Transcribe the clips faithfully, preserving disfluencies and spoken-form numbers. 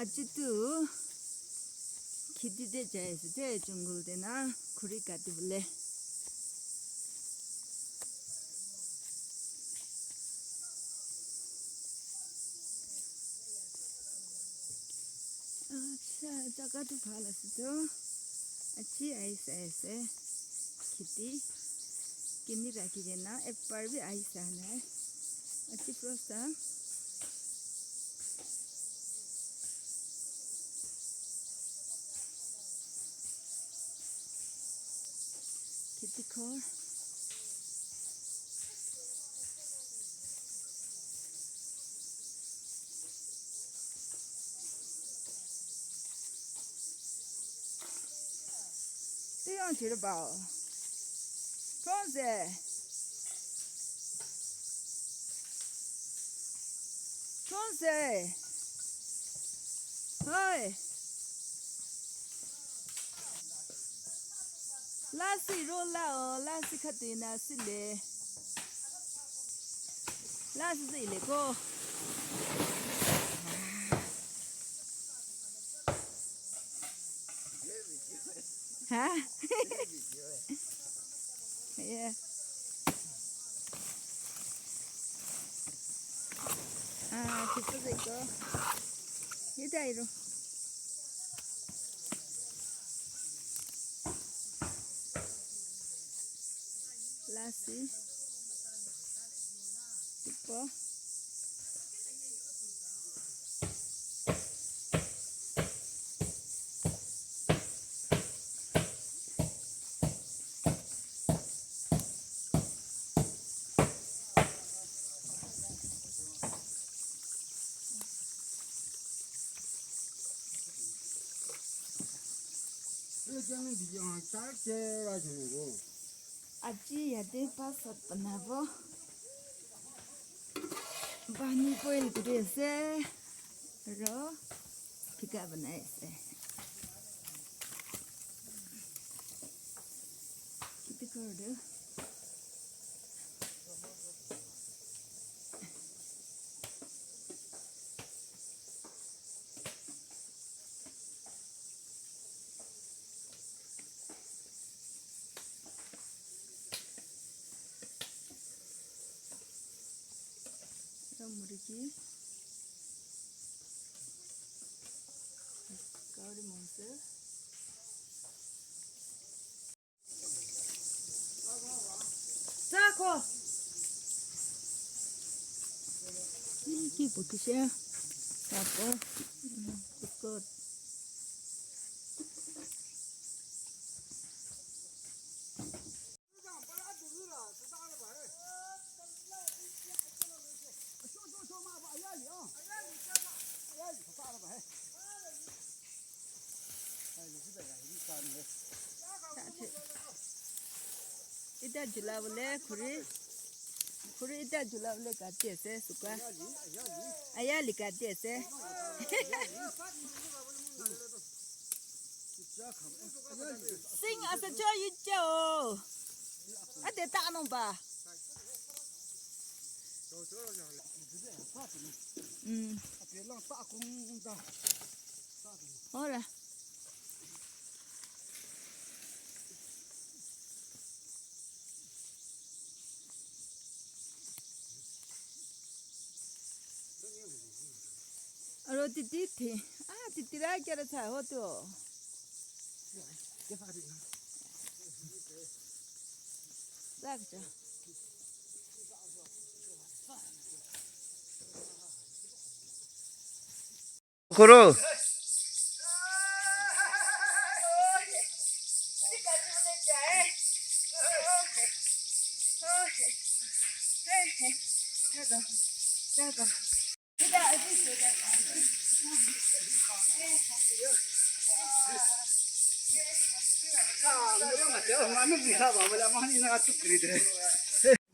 Aji tu khiti te jai sü te jungle te na khuri kati bole. Acha, jaga tu bhala sü tu. Aji aisa aisa. Khiti. Kini rakhi kena, ek bar bhi aisa nahi. Aji prosa. Khiti khor. Tüyong chirübao. Kongse. Kongse. Hoi. Lasih ro lao, lasih khütoi nü sile. Lasih sile ko. Ha? Yeah. Ah, kita seko. Kita iru. Lasih. Tipo. Aji yade pasat panabo. Pani boil kuri ase. Aro phika banai ase. Khiti khor tu. Aro murgi. Curry mungse. Tsako. Ki bukishe. Tsako. Biscuit. Ita jula bole khuri. Khuri ita jula bole kati ase suka. Ayali kati ase. Sing asa cho yu cho. Ate ta nung ba. Mm. Hola. Aro titi thi. Ah, titi ra kya ra tha ho to. Rak ja. Kuro.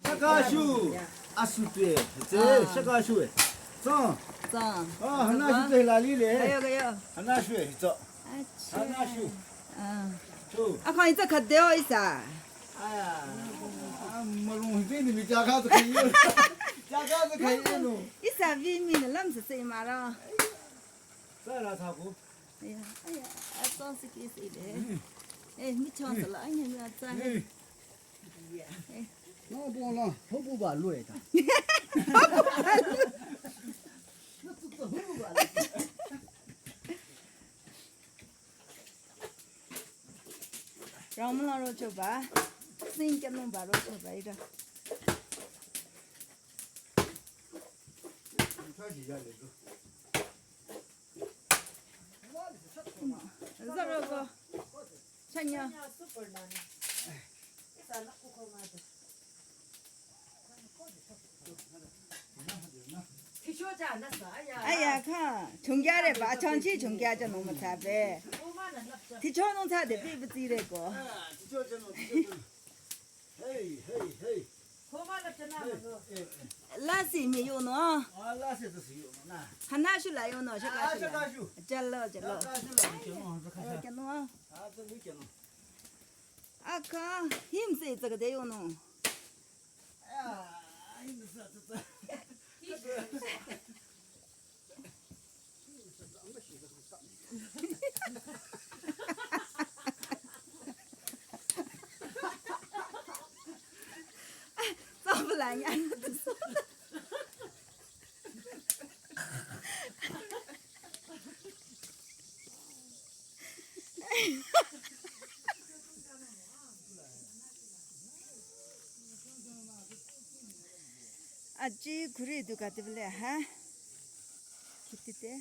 Shakashu, asute, te, shakashu e. Tsang. Tsang. Ah, hana shu te lali le. Kayo, kayo. Hana shu e, tsang. Acha. Hana shu. Ah. Chu. Akha itsa khadeo isa. Aya. Ah, marung hite ni mi jaga to khayo. Jaga to khayo no. Isa vi mi na lam sa se mara. Aya, aya, a tsang si kisi le. Eh, mi chang sa la, anya mi a tsang. Eh. No, bo la, ho bu ba lu e ta. Rang mü la ro cho ba. Sing kya nung ba ro cho ba ira. Zara ko. Chanya. Aya, kha, chungkya re ba, changchi chungkya cha nung ma cha be. Ticho nung cha de bi bi ti re ko. Hey, hey, hey. Lasi mi yo no. Ah, lasi to si yo no na. Hana shu la yo no, shaka shu la. Shu la shu. Jalo, jalo. Shu la shu no, shu la. Ayo, kya no. Ah, to ni kya no. Aka, him se tsaka de yo no. Ah, him se tsaka. Aji khuri du kati bole ha. Kiti te.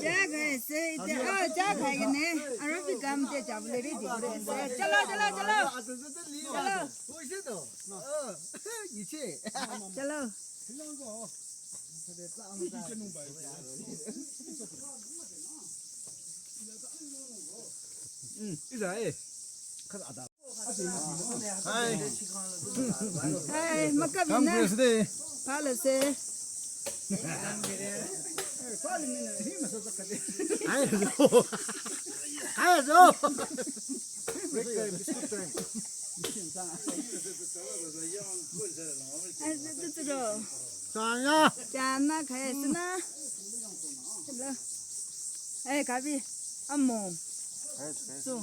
Cha khai se ite, ah, cha khai ne. Arabi gam te cha bole ri di bole se. Chalo, chalo, chalo. Chalo. Chalo. Hai. Hai, makap. Come na. Pala se. Hai, zo. Hai, zo. Break time, biscuit time. Hai, zo, zo, zo. Chana. Chana, khai se na. Hello. Hai, kabi. Amo. Hai, hai. So.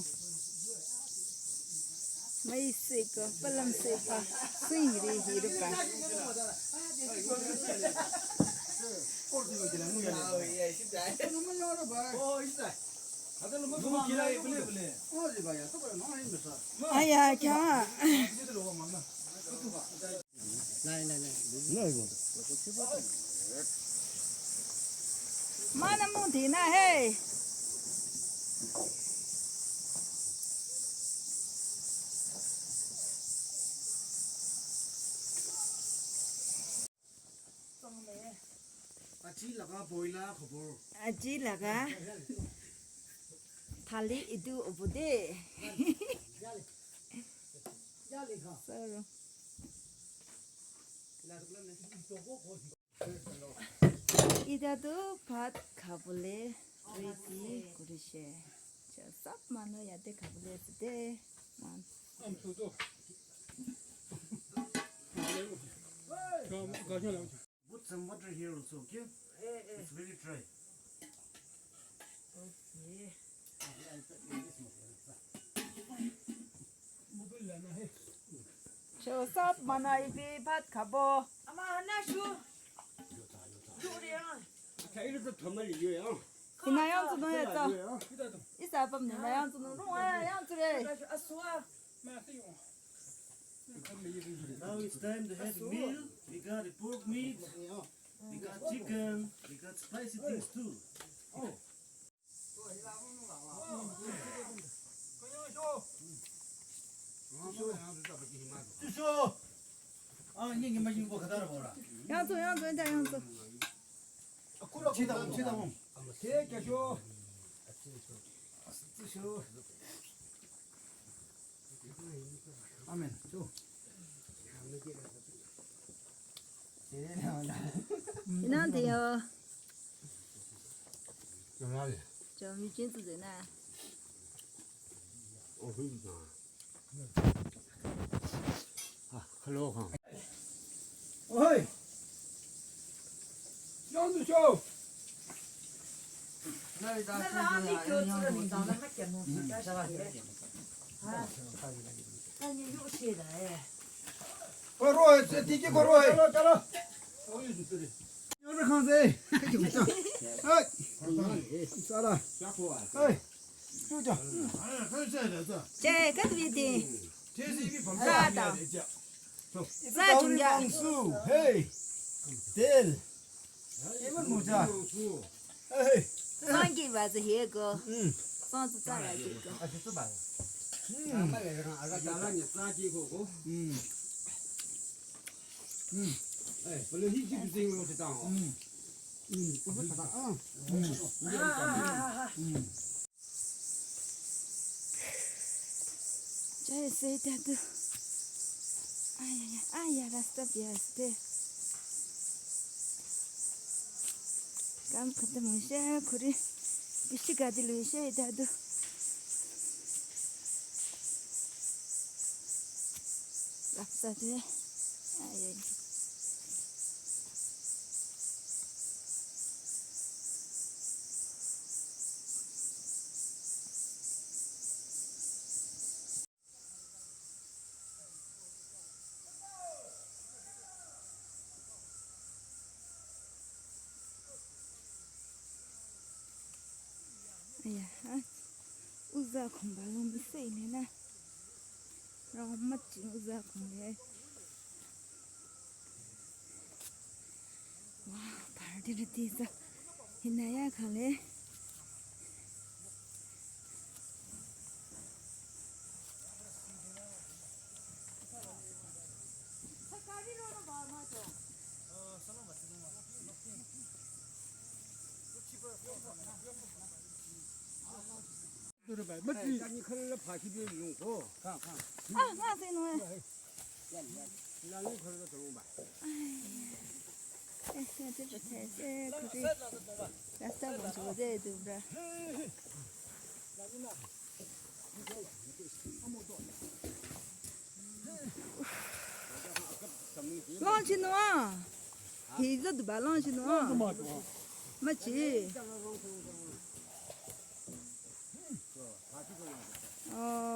Mai seka, palam seka, sing ri hi ri pa. Aya, kya? Mana mung tina, hey. Aji laga boila khobor. Aji laga thali idu obude. Sorry. Ita tu bhat khabole ready kurise. Cha sab manu yate khabole asite. Man. Put some water here also, okay? It's very dry. Okay. Cho sab mana ipi bhat khabo. Ama hana shu. Shu re ya. Ina yang tsu nung ya tsa. Isa pam ni na yang tsu nung. Nung ya yang tsu re. Asua. Now it's time to have meal. We got a pork meat. We got chicken. We got spicy things too. Yang tsu, yang tsu, yang tsu. Amen. Inan tiyo. Cho mi chin tsu de na. Hello. Oi. Koro, tiki koro. Chalo, chalo. Yore khan se. Hey. Sara. Hey. Che, kat viti. Sa ta. Sa chungya. Hey. Tel. Even mucha. Hey. Sangi ba ze he go. Mm. Sang zu za la ji go. Mm. Mm. Jai se ta tu. Ay, ay, ay, ay, rasta biya ste. Kam khatam hoise, khuri bishi gadi loise, ta tu. Rasta tu. Ay, ay. Aya, ha. Uza khumba lung se ne na. Rong mat jing uza khum le. Wow, party riti sa. Hinaya khale. Ah, nga se no. Ai. Eh, ya, te pa te, eh, kuri. Rasta bon so de du bra. Long chi no a. Hi zo du ba long chi no a. Ma chi. Oh.